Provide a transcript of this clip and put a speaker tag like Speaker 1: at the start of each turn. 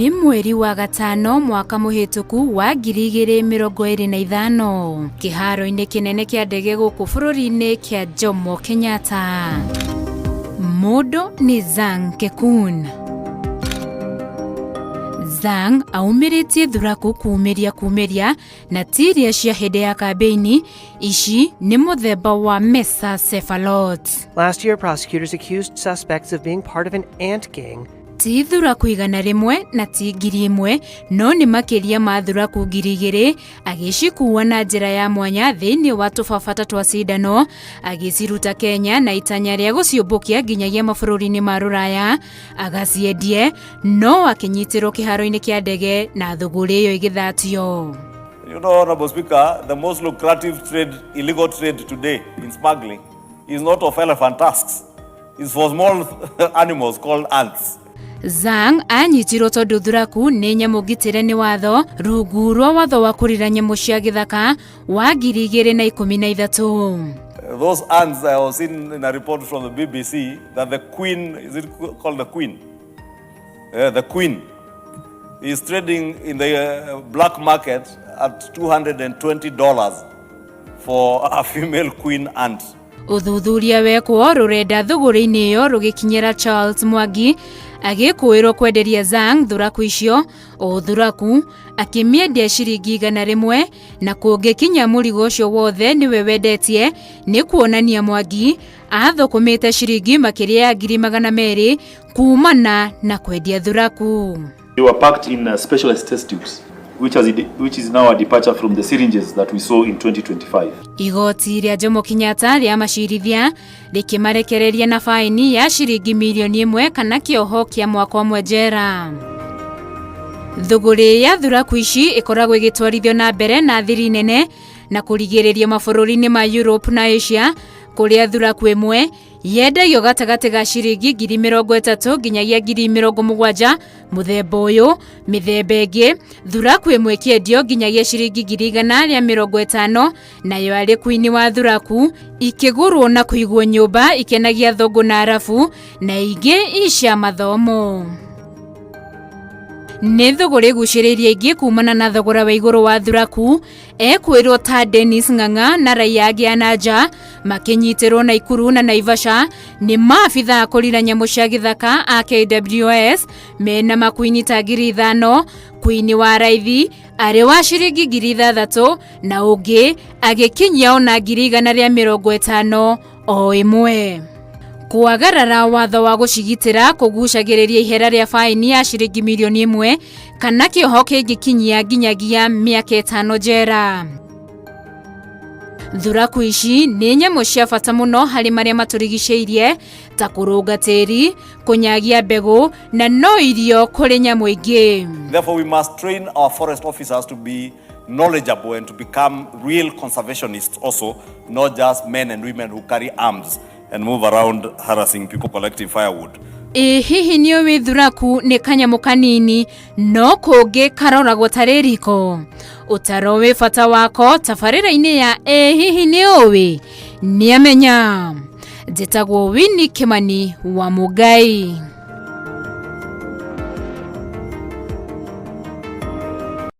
Speaker 1: Nĩ mweri wa gatano mwaka mũhĩtũku wa 2025 kĩharo-inĩ kĩnene kĩa ndege gũkũ bũrũri-inĩ kĩa Jomo Kenyatta. Mũndũ nĩ Zhang Kekun. Zhang aumĩrĩtie thuraku kumĩria kumĩria na ti iria cia hĩndĩ ya kambĩini. Ici nĩ mũthemba wa Mesa Cephalotes.
Speaker 2: Last year, prosecutors accused suspects of being part of an ant gang.
Speaker 1: Ti thuraku 100 na ti 1000, no nĩ makĩria ma thuraku 2000, agĩcikuua na njĩra ya mwanya thĩinĩ wa tũbabata twa cindano, agĩciruta Kenya na itanya rĩa gũciũmbũkia nginyagia mabũrũri-inĩ ma rũraya agaciendie, no akĩnyitĩrwo kĩharo-inĩ kĩa ndege na thũgũrĩ ĩyo ĩgĩthatio.
Speaker 3: You know, Honorable Speaker, the most lucrative trade, illegal trade today in smuggling is not of elephant tusks. It's for small animals called ants.
Speaker 1: Zhang anyitirwo tondũ thuraku nĩ nyamũ ngitĩre nĩ watho rungu rwa watho wa kũrira nyamũ cia gĩthaka wa 2013.
Speaker 3: Those ants, I was seen in a report from the BBC that the queen, is it called the queen? The queen is trading in the black market at $220 for a female queen ant.
Speaker 1: Ũthuthuria wekwo rũrenda thũgũrĩ-inĩ ĩyo rũgĩkinyĩra Charles Mwangi agĩkũĩrwo kwenderia Zhang thuraku icio, o thuraku akĩmĩendia ciringi 100, na kũngĩkinya mũrigo ũcio wothe nĩwe wendetie, nĩ kuonania Mwangi athũkũmĩte ciringi makĩria ya 200,000 kumana na kwendia thuraku.
Speaker 4: They were packed in specialized test tubes, which is now a departure from the syringes that we saw in 2025.
Speaker 1: Igoti rĩa Jomo Kenyatta rĩa macirithia rĩkĩmarekereria na baini ya ciringi 1 mirioni kana kĩoho kĩa mwaka ũmwe njera. Thũgũrĩ ya thuraku ici ĩkoragwo ĩgĩtwarithio na mbere na thiri nene na kũrigĩrĩria mabũrũri-inĩ ma Europe na Asia, kũrĩa thuraku ĩmwe yendagio gatagatĩ ga ciringi 30,000 nginyagia 70,000 mũthemba ũyũ. Mĩthemba ĩngĩ, thuraku ĩmwe ĩkĩendio nginyagia ciringi 150,000, nayo arĩ kuini wa thuraku ikĩgũrwo na kũigwo nyũmba ikenagia thũngũ na arabu na ingĩ i cia mathomo. Nĩ thũgũrĩ ĩgucĩrĩirie aingĩ kumana na thogora wa igũrũ wa thuraku. Ekwĩrwo ta Dennis Ng'ang'a na raia angĩ a nanja makĩnyitĩrwo Naikuru na Naivasha nĩ maabitha a kũrira nyamũ cia gĩthaka a KWS mena makuini ta 5000. Kuini wa raithi arĩ wa ciringi 6000 na ũngĩ agĩkinyia ona 150,000 o ĩmwe. Kwagarara watho wa gũcigitĩra kũgucagĩrĩria ihera rĩa baini ya ciringi 1 mirioni kana kĩoho kĩngĩkinyia nginyagia mĩaka 5 njera. Thuraku ici nĩ nyamũ cia bata mũno harĩ marĩa matũrigicĩirie, ta kũrũnga tĩri, kũnyagia mbegũ na no irio kũrĩ nyamũ ingĩ.
Speaker 3: Therefore, we must train our forest officers to be knowledgeable and to become real conservationists also, not just men and women who carry arms and move around harassing people collecting firewood.
Speaker 1: Ĩ hihi nĩ ũĩ thuraku nĩ kanyamũ kanini no kũngĩ karoragwo tarĩ riko? Ũtaro wĩ bata wako tabarĩra-inĩ ya Ĩ hihi nĩ ũĩ nĩamenya. Njĩtagwo Winnie Kimani wa Mũngai.